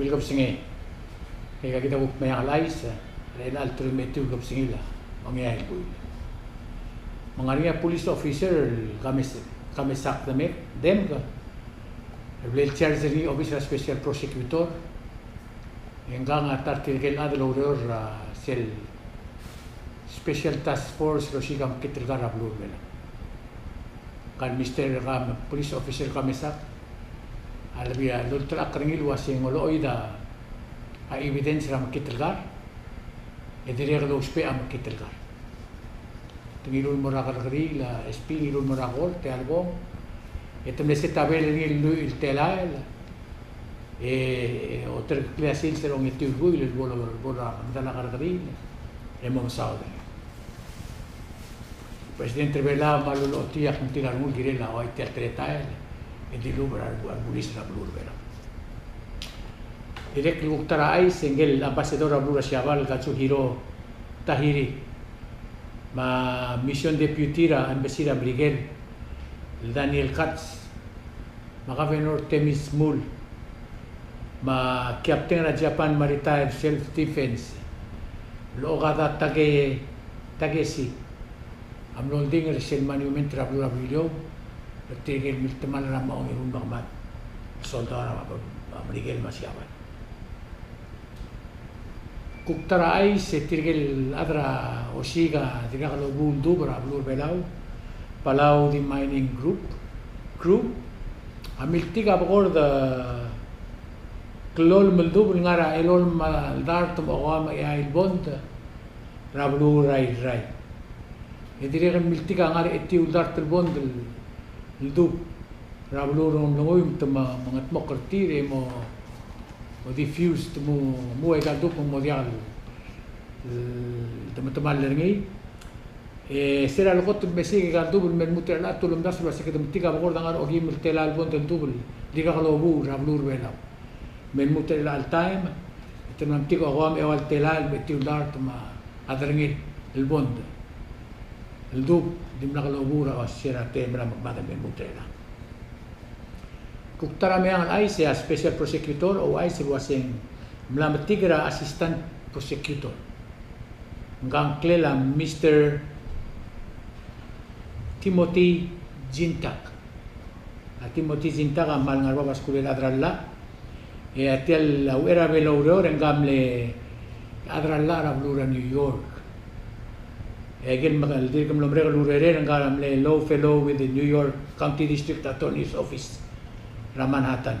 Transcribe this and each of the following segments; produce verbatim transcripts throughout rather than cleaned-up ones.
Ungil kebesengei. E aikakid a kuk meang el chais er chelecha el teruich me a etiu el kebesengil a ongeai el buil. Me ng ngar er ngii a police officer el kames-, kamesakl demei, demei, el bla el charge er ngii a office er a special prosecutor. E ngkang a ta er tirke el chad el oureor er a sel special task force el osiik a mekngit el kar er a beluu er a Belau. Ngka el Mister, ngka el police officer el kamesakl a lbi a lolterechakl er ngii el uase ng olechoid a evidence er a mekngit el kar, e dirrek el ousbech a mekngit el kar. Te ngiluu el mo er a kerrekeriil, a S P, ngiluu el mo er a court, e a lebong, e te mle set a bail er ngii el lluich el telael, e, e oterekeklii a sils er a ongetiu el buil el bo, bo er a medal a kerrekeriil, e mo mesaod er ngii. President er a Belau me a luluchotii a kngtil a rengul el kirel a ua tia el teletael el dilubech er a rebulis er a beluu er a Belau. Dirrek el kuk ta er a chais e ngike el ambassador er a beluu er a Siabal el Kazuhiro Tahiri, me a mission deputy er a embassy er a Merikel el Daniel Katz, me a Governor Temmi Shmull, me a captain er a Japan Maritime Self Defense el Okada Take-, Takeshi, a mlo oldingel er sel monument er a beluu er a Beliliou, er tirke el miltemall er a mo ongeru el mekemad el soldau er a Merikel me a Siabal. Kuk ta er a chais e tirke el chad er a osiik a dirkak lobuul el dubech er a beluu er a Belau, Palau Demining Group, Group, a miltik a bekord a klolem el dubech el ngar er a elolem el dart me a okeuang me a eai el bond er a beluu er a Irrai. E dirrek el miltik a ngar er a etiu el dart el bond el, el dubech er a beluu er a Ngeremlengui me te mo, mo mengetmokl er tir e mo, mo diffuse, te mo, mo aika el dubech me mo diak el, el, te mo metemall er ngii. E se er a lekot el mesiik aika el dubech el me lmuut er chelecha el ulemdasu el uase kede metik a bekord a ngar er a okeim el telael el bond el dubech el dirkak lobuul er a beluu er a Belau. Me lmuut er chelecha el taem, e te mla metik a okeuang me a eua el telael el etiu el dart me a derengel el bond el dubech el dimlak lobuul er a ua se er a taem er a mekemad el me lmuut er chelechang. Kuk ta er a meang el chais e a special prosecutor a ouchais el uase ng mla metik er a assistant prosecutor. Ngka a ngklel a Mister Timothy Zintak. A Timothy Zintak a kmal ngar er a bab a skuul el chad er a llach. E a tia el uchei er a bel oureor e ngka a mle chad er a llach er a beluu er a New York. E aike el me-, el dirk mlo merek el urerel e ngka a mle law fellow with the New York County District Attorney's Office er a Manhattan.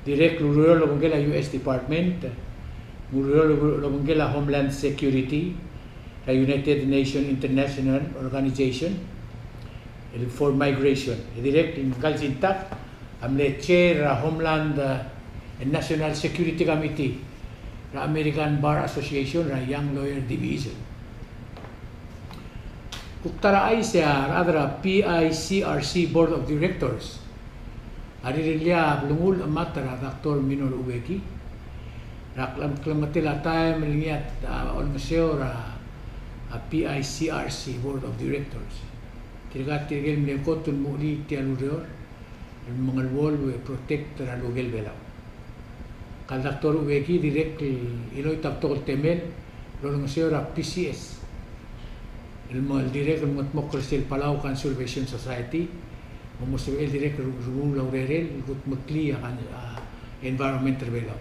Dirrek el ureor el obengkel a U S Department, ureor el obengkel a Homeland Security, er a United Nations International Organization, el for Migration. E dirrek ngka el Zintak a mle chair er a Homeland, eh, and National Security Committee er a American Bar Association er a Young Lawyer Division. Kuk ta er a chais e a rechad er a P I C R C Board of Directors a rirellii a blengur el chemat er a Doctor Minoru Ueki er a klem-, klemengetel a taem el ngii a, a olengeseu er a, a P I C R C Board of Directors. Tirka tirke el mle kot el muchel tia el ureor el mengeluolu e protect er a lukel Belau. Ngka el Doctor Ueki dirrek el chiloit a betok el temel el olengeseu er a P C S el mo, el dirrek el mengetmokl er sel Palau Conservation Society, me mo sebechel dirrek el ru-, ruul a urerel el kudmeklii a kan-, a environment er Belau.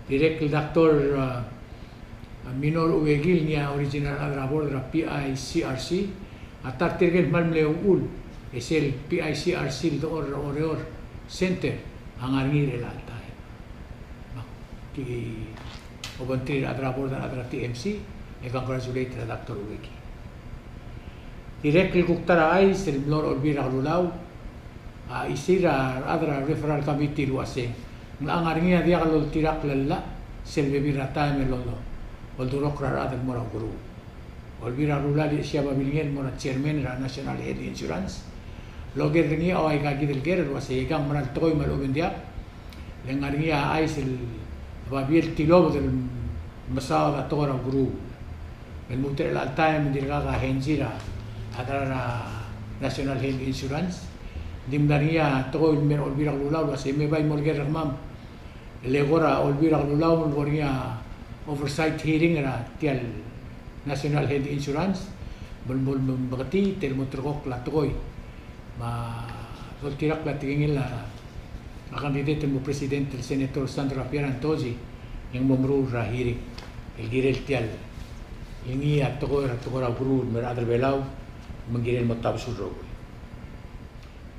Dirrek el Doctor, a, a Minoru Ueki el ngii a original chad er a board er a P I C R C, a ta er tirke el kmal mle uchul e sel P I C R C el dechor er a Oreor Center a ngar er ngii er chelecha el taem. Me ki obengterir a rechad er a board, a rechad er a T M C, e congratulate er a Doctor Ueki. Dirrek el kuk ta er a chais el mlo er a Olbiil er a Kelulau a chisir a rechad er a referral committee el uasei ng locha ngar er ngii a diak loltirakl el llach sel bebil er a taem el ol-, oldurokl er a rechad el mo er a ukeruul. Olbiil er a Kelulau a lilechesii a babilngel el mo er a chairman er a National Health Insurance el oker er ngii a ua ikakid el ker el uasei aikang a mera el tekoi me a lechub e ng diak, le ng ngar er ngii a chais el babier el tilobed el mesaod a tekoi er a ukeruul. Me lmuut er chelecha el taem e ng dirkak a henzi er a, a ta er a National Health Insurance. Ng di mla er ngii a tekoi el mei er a Olbiil er a Kelulau el uasei me bai mo er ker er kemam Le kora olbiil er a kelulau el bo er ngii a oversight hearing er tia el National Health Insurance, me bo el mo, mo beketii, te le mo ulterekokl a tekoi. Me doltirakl a tekingel a, a candidate el mo president el Senator Sandra Pierantozzi, e ng mo meruul er a hearing el kirel tia el, el ngii a tekoi er a, tekoi er a ukeruul el mei er a rechad er a Belau, me ng kirel mo tabesul el rokui.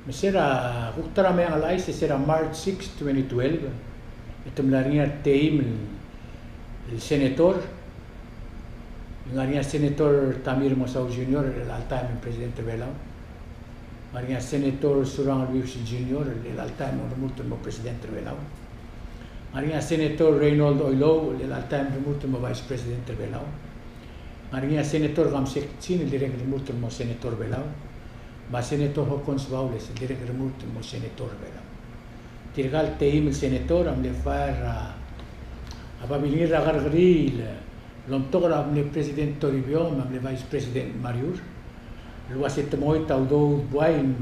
Me se er a kuk ta er a meang el chais, se er a March six, twenty twelve, e te mla er ngii a teim el, el senator, e ng ngar er ngii a Senator Tommy Remengesau Junior, el chelecha el taem el president er a Belau. Ng ngar er ngii a Senator Surangel Whipps Junior, el chelecha el taem el remurt el mo president er a Belau. Ng ngar er ngii a Senator Raynold Oilouch, el chelecha el taem el remurt el mo vice president er a Belau. Ng ngar er ngii a Senator Camsek Chin, el dirrek el remurt el mo senator er a Belau. Me a Senator Hokkons Baules, el dirrek el remurt el mo senator er a Belau. Tirka el teim el senator a mle file a, a babilngir er a kerrekeriil el omtok er a mle President Toribiong me a mle Vice President Mariur, el uase te mengoit a udoud buai el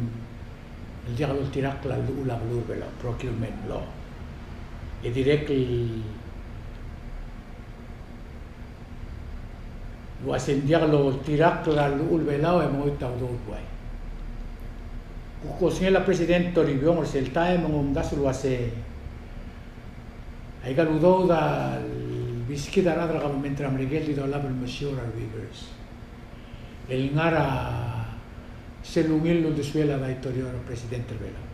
diak loltirakl a llechul a beluu er a Belau, procurement law. E dirrek el uase ng diak loltirakl a llechul a Belau e mengoit a udoud buai. Kuk osengel a President Toribiong er sel taem e ng omdasu el uase aika el udoud a lebiskid a rechad er a government er a Merikel el di dolab el mesiou er a Uyghurs el ngar er sel ungil el uldesuel a daitorio er a president er a Belau.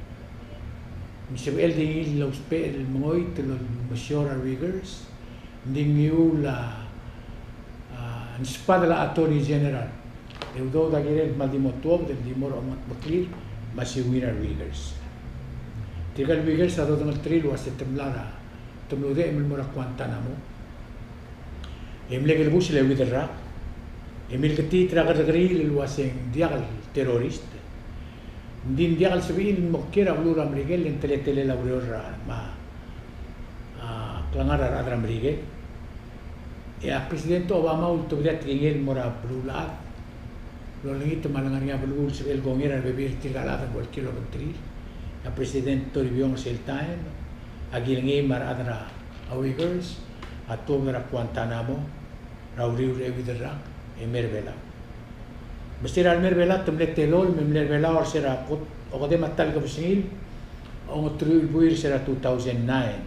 Me ng sebechel di ngii el ousbech el mengoit el mesiou er a Uyghurs, ng di ngiul a, a, ng sbadel a Attorney General. E udoud a kirel el kmal di mo tuobed el di mo er a omengetmoklir me a siungir a Uyghurs. Tirka el Uyghurs a dodengelterir el uase te mla er a, te mludechem el mo er a Guantanamo. E mle kelebus el euid el rak, e milketiit er a kerrekeriil el uase ng diak el terrorist. Ng di ng diak el sebechir el mo kiei er a beluu er a Merikel e ng teletelel a ureor er a, me a, a, klengar er a rechad er a Merikel. E a President Obama a ultebedii a tekingel el mo er a beluulechad el olengit me a lengar er ngii a beluu el sebechel el kongei er a rebebil er tirka el chad el bo el kiei el obengterir. E a President Toribiong er sel taem a kilengei me a rechad er a Uyghurs a tuobed er a Guantanamo er a uriul er a euid el rak e mei er a Belau. Me se er a lemei er a Belau te mle telolem e mle er a Belau er se er a kot, okedei me a ta el kebesengil a ongeteruich el buil er se er a two thousand nine.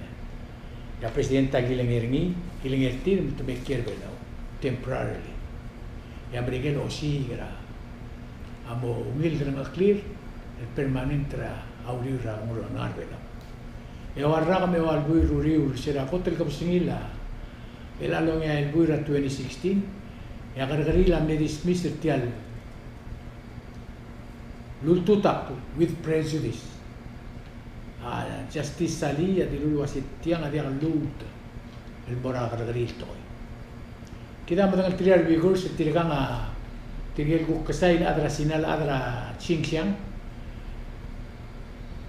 E a president a kilengei er ngii, kilengei er tir me te mei kiei er a Belau temporarily. E a Merikel a osiik er a mo ungil delengcheklir el permanent er a uriul er a ngar er a Belau. E ua el rak me ua el buil er a uriul er se er a kot el kebesengil a el chelechang e a el buil er a twenty sixteen, e a kerrekeriil a mle dismiss er tia el ultutakl with prejudice. A Justice Salii a dilu el uase tiang a diak lluut el mo er a kerrekeriil el tekoi. Kid a medengelterir a Uyghurs, tirkang a tirke el kuk kesai el chad er a Sina, el chad er a Xinjiang,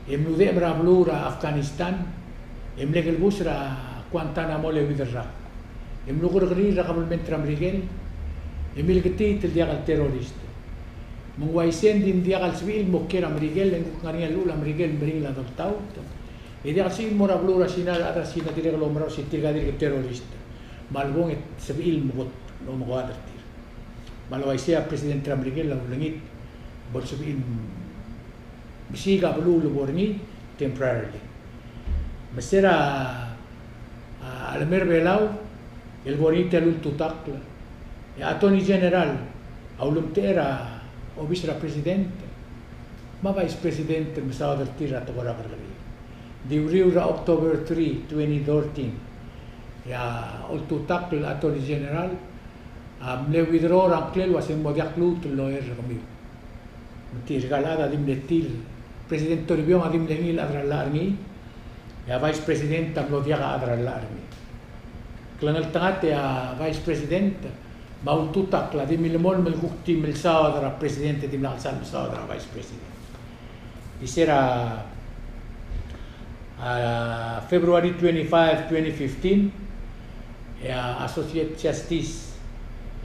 e mludechem er a beluu er a Afghanistan, e mle kelebus er a Guantanamo el euid el rak. E mlukerrekeriil er a kabelment er a Merikel, e milketiit el diak el terrorist. Me ng uaisei e ng di ng diak el sebechir el mo kiei er a Merikel, e ng kuk ngar er ngii a llechul a Merikel el meringel a doltaut. E diak el sebechir el mo er a beluu er a Sina, el chad er a Sina a dirrek el oumera el uase tirka a dirk terrorist. Me a lebong e sebechir el mo kot, el omekoad er tir. Me a le uaisei a president er a Merikel a ulengit bo lsebechir el mesiik a beluu el bo er ngii temporarily. Me se er a, a, lemei er a Belau el bo er ngii tia el ultutakl, e a Attorney General a ulemtechei er a obis er a president me a vice president el mesaod er tir er a tekoi er a kerrekeriil. Di uriul er a October three, twenty thirteen, e a ultutakl el Attorney General a mle withdraw er a ngklel el uase ng mo diak lluut el lawyer er kemiu. Me tirka el chad a di mle tir, President Toribiong a di mle ngii el chad er a llach er ngii, e a Vice President a mlo diak a chad er a llach er ngii. Klengeltengat e a Vice President me a ultutakl a di milemolem el kuk di melsaod er a President e dimlak el sal mesaod er a Vice President. Di se er a, a, February twenty-five, twenty fifteen, e a Associate Justice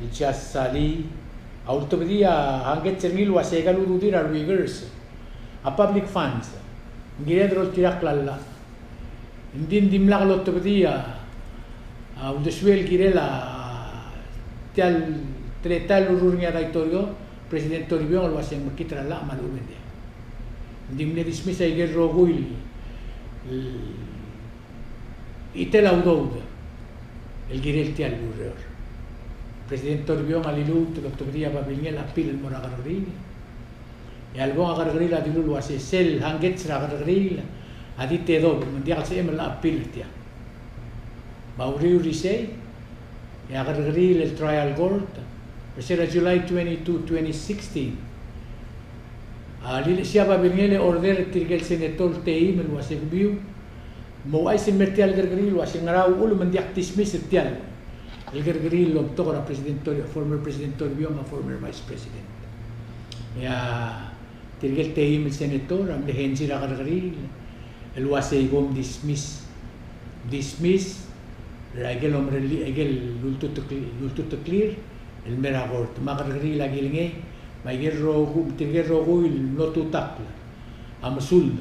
el Justice Salii a ultebedii a hangkets er ngii el uase aika el ududir a Uyghurs a public funds, ng kired el oltirakl a llach. Ng di, ng dimlak lotebedii a, a uldesuel el kirel a tia el teletael el urrur er ngii a daitorio, President Toribiong, el uasei ng mekngit er a llach me a lechub e ng diak. Ng di mle dismiss a ikel rokui el, el chitel a udoud el kirel tia el ureor. President Toribiong a liluut el otebedii a babilngel el appeal el mo er a kerrekeriil. E a lebong a kerrekeriil a dilu el uasei sel hangkets er a kerrekeriil a di tedobech, me ng diak el sebechem el appeal er tiang. Me a uriul er isei, e a kerrekeriil el trial court, er se er a July twenty-two, twenty sixteen, a lilechesii a babilngel e order er tirke el senator el teim el uasei kemiu, mo ouchais el mer tia el kerrekeriil el uasei ngera uchul me ng diak dismiss er tia el kerrekeriil el omtok er a President Tori-, former President Toribiong me a former Vice President. E a tirke el teim el senator a mle henzi er a kerrekeriil el uasei kom dismiss, dismiss er a ikel omerellii, ikel ultutekl-, ultuteklir el mer a court. Me a kerrekeriil a kilengei, me a ikel rokui, tirke el rokui el mlo tutakl a mesuld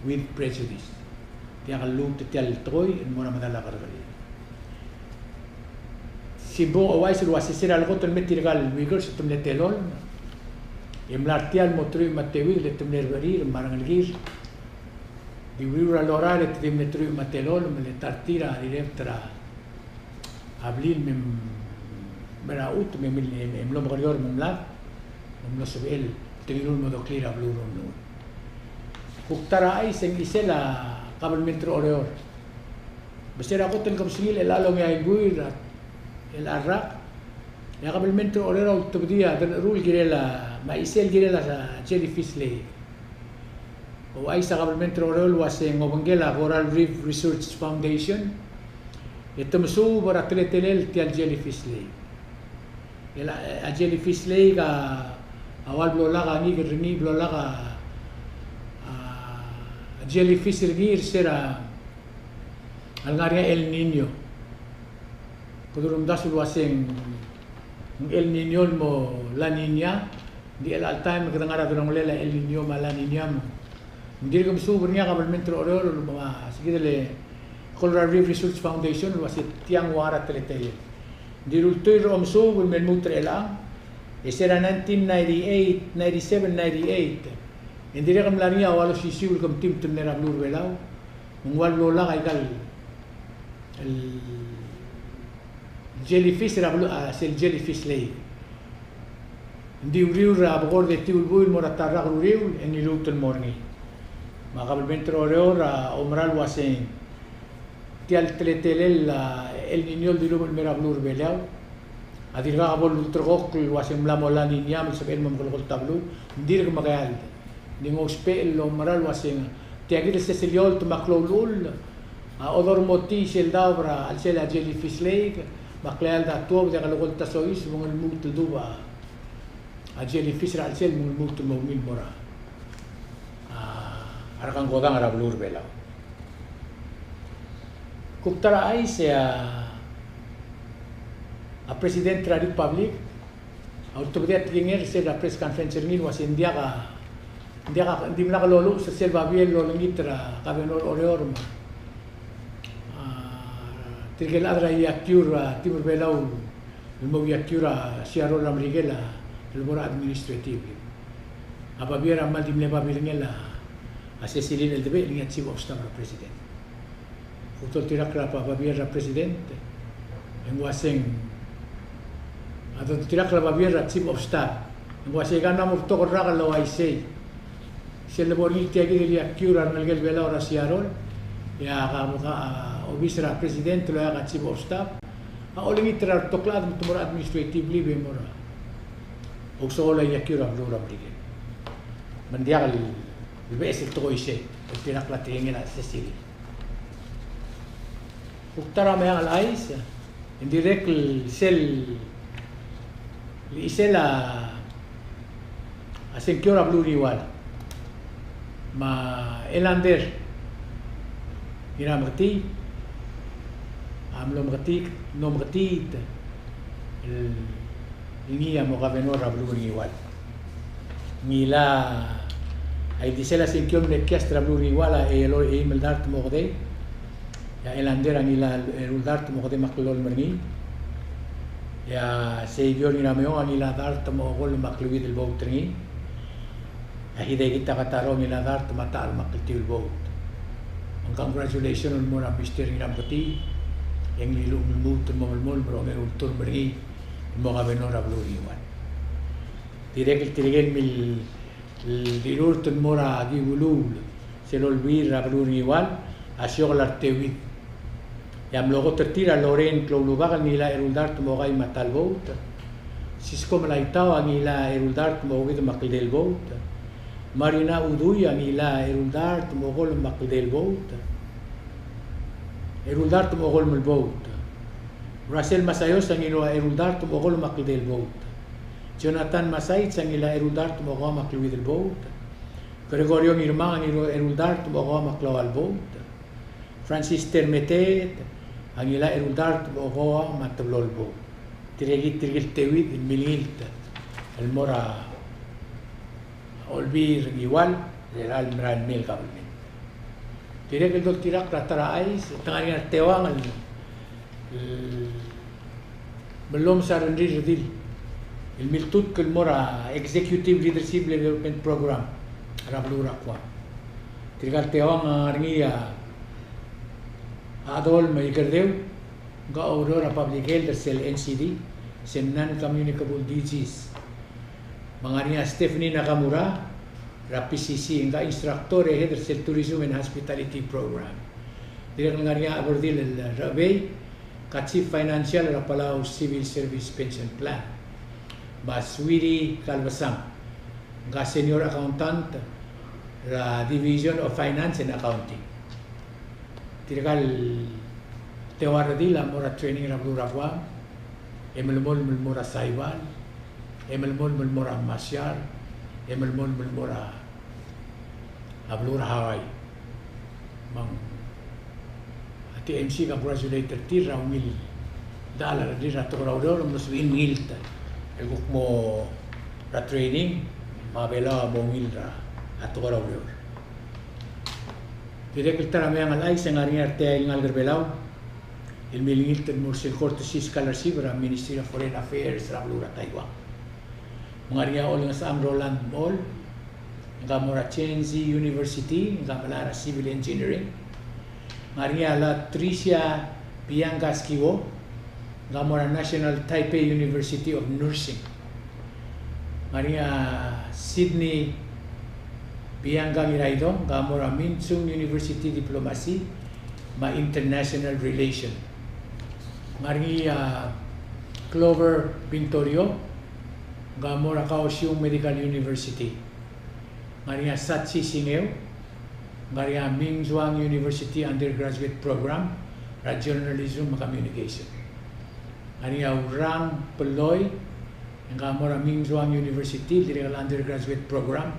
with prejudice. Diak lluut tia el tekoi el mo er a medal a kerrekeriil. Simbung a ouchais el uasei se er a lekot el me tirka el Uyghurs e te mle telolem, e mla er tia el mo teruich me a teuid e te mle rebecherir me a rengelekir. Di uriul er a lorael e te di mle teruich me a telolem, me le ta er tir a rirebet er a a blil me, me er a chutem, me, me, me mlo mekerior me mlad, me mlo sebechel el tengilul el mo doklir a beluu er a Ngerchelong. Kuk ta er a chais e ng chisel a kabelment er a Oreor. Me se er a kot el kebesengil el chelecha el ongeuid el buil er a, el chelecha el rak, e a kabelment er a Oreor a ultebedii a delcheru el kirel a, me a chisel el kirel a Jellyfish Lake. Ouchais a kabelment er a Oreor el uasei ng obengkel a Coral Reef Research Foundation e te mesuub er a teletelel tia el Jellyfish Lake. El a, a Jellyfish Lake a, a ua el blo lak a ngikel er ngii, blo lak a, a jellyfish er ngii er se er a lengar er ngii a El Niño. Kede omdasu el uasei ng El Niño el mo La Niña, ng di chelecha el taem e kede ngar er a delongelel a El Niño me a La Niña me ng dirk mesuub er ngii a kabelment er a Oreor me a se kid el Coral Reef Research Foundation el uasei tiang ua ngera teletelel. Ng di ultuil er a omesuub el me lmuut er chelechang, e se er a nineteen ninety-eight, ninety-seven, ninety-eight, e ng dirrek el mla er ngii a ua losisiu el kemtim el temel a beluu er a Belau, me ng ua el blo lak a ikal el jellyfish er a beluu, a, sel Jellyfish Lake. Ng di uriul er a bekord e tiu el buil el mo er a ta el rak el uriul e ng liluut el mo er ngii. Me a kabelment er a Oreor a oumera el uasei tia el teletelel a El Niño el dilubech el mer a beluu er a Belau a dirkak bo lulterekokl el uasei ng mla mo La Niña me ng sebechel el mo mekelekolt a beluu, ng dirk mekeald. Ng di ng ousbech el oumera el uasei tia kid el sesei el eolt me a klou el chull a odoremotii sel daob er a chelsel a Jellyfish Lake, me a kleald a tuobed e a kelekolt a soiseb me ng lmuut el dubech a jellyfish er a chelsel me ng lmuut el mo ungil el mo er a, a, a rekangkodang er a beluu er a Belau. Kuk ta er a chais e a, a President er a Republic a ultebedii a tekingel er sel press conference er ngii el uasei ng diak a, ng diak a, ng dimlak loluches er sel babier el olengit er a Governor Oreor me a, a, tirke el chad er a iakiu er a team er a Belau el mo iakiu er a siaroll er a Merikel el bo er a administrative leave. A babier a kmal di mle babilngel a, a Secilil Eldebechel el ngii a Chief of Staff er a President. Ultoltirakl er a babier er a President, e ng uaseng, a doltirakl er a babier er a Chief of Staff, e ng uasei ka mla mo betok el rak el ouaisei. Sel lebo er ngii tia kid el iakiu er a rengelekel Belau er a siaroll, e a ka, ka, a, obis er a President el oeak a Chief of Staff a olengit er a rebetok el chad me te mo er a administrative leave e mo er a ousekool a iakiu er a beluu er a Merikel. Me ng diak el beches el tekoi isei, el tirakl a tekingel a Secilil. Kuk ta er a meang el chais, e ng dirrek el sel, el chisel a sengkio er a beluu er a Ngiwal. Me a Ellender Ngirameketii a mlo meketii, mlo meketiit el ngii a mo governor er a beluu er a Ngiwal. Ngilai a ildisel a sengkio el mle cast er a beluu er a Ngiwal a elolem el dart mo okedei. E a Elander a ngilai a eru el dart me a okedei me a kllolem er ngii. E a Xavier Ngirameong a ngilai a dart me a okolem me a kleuid el vote er ngii. E a Hideki Takataro a ngilai a dart me a techa el me a kltiu el vote. Me ng congratulation el mo er a Mister Ngirameketii, e ng liluut el lmuut el mo melemolem er a ongeru el term er ngii el mo governor er a beluu er a Ngiwal. Dirrek el tirke el mil, el rirurt el mo er a kiuluul sel olbiil er a beluu er a Ngiwal a siokel a reteuid. E a mlo kot er tir a Lorraine Kloulubak a ngilai a eru el dart me a okai me a ta el vote. Sisko Melaitau a ngilai a eru el dart me a okeuid me a kldei el vote. Marina Udui a ngilai a eru el dart me a okolem me a kldei el vote. Eru el dart me a okolem el vote. Russell Masayos a ngilai a eru el dart me a okolem me a kldei el vote. Jonathan Masaits a ngilai a eru el dart me a okai me a kleuid el vote. Gregorio Ngirmang a ngilai a eru el dart me a okai me a kleua el vote. Francis Termeteet a ngilai a eru el dart me a okai me a teblo el vote. Tirke, tirke el teuid el milengilt el mo er a olbiil er a Ngiwal, er a merael mei el government. Dirrek el doltirakl er a ta er a chais, e te ngar er ngii a reteuang el, el me llomes a rengrir el redil el miltutk el mo er a Executive Leadership Development Program er a beluu er a Guam. Tirka el reteuang a ngar er ngii a Adol me a Ikerdeu, ng oureor er a public health er sel N C D, sel non communicable disease. Me ng ngar er ngii a Stephanie Nakamura er a P C C, ng instructor e head er sel tourism and hospitality program. Dirrek el ngar er ngii a Aberdil el Rechebei, ng chief financial er a Palau Civil Service Pension Plan. Me a Swiri Kalbesang, ng senior accountant er a Division of Finance and Accounting. Tirka el teua el redil a mo er a training er a beluu er a Guam, e melemolem el mo er a Saipan, e melemolem el mo er a Marshall, e melemolem el mo er a beluu er a Hawaii. Me ng a T M C a congratulate er tir er a ungil dechal a rengrir er a tekoi er a ureor, me ng sebechir el mengilt el kuk mo er a training, me a Belau a mo ungil er a tekoi er a ureor. Dirrek el ta er a meang el chais e ng ngar er ngii a reteai el ngalek er Belau el milengilt el mo er sel courtesy scholarship er a Ministry of Foreign Affairs er a beluu er a Taiwan. Me ng ngar er ngii a Olengesecham Roland Mol, ng mo er a Chengchi University, ng melai er a civil engineering. Ng ngar er ngii a Latricia Bianca Skiwo, ng mo er a National Taipei University of Nursing. Ng ngar er ngii a Sydney Bianca Ngiraidong, ng mo er a Minchung University Diplomacy me a International Relation. Ng ngar er ngii a Clover Bintorio, ng mo er a Kaohsiung Medical University. Ng ngar er ngii a Satsi Singeo, ng ngar er ngii a Mingzhuang University Undergraduate Program er a Journalism me a Communication. Ng ngar er ngii a Urang Peloi, ng mo er a Mingzhuang University, dirrek el undergraduate program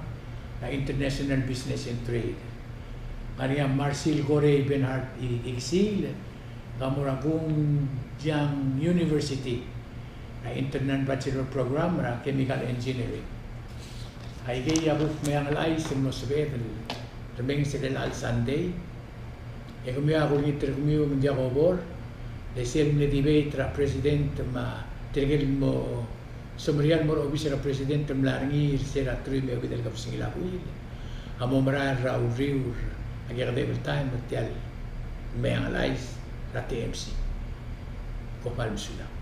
er a International Business and Trade. Ng ngar er ngii a Marsil Gorei Bernhard I-, Iksil, ng mo er a Gungjiang University, a Internal Bachelor Program er a Chemical Engineering. Aikei a kuk meang el chais el mlo sebeched el remenges er chelecha el Sunday. E kemiu a kulengit er kemiu me ng diak kobor, le sel mle debate er a president me tirke el mo semeriar el mo er a obis er a president el mla er ngii er se er a teruich me a euid el kebesengil a buil a mo merael er a uriul a kekedeb el taem er tia el meang el chais er a T M C. Kom kmal mesulang.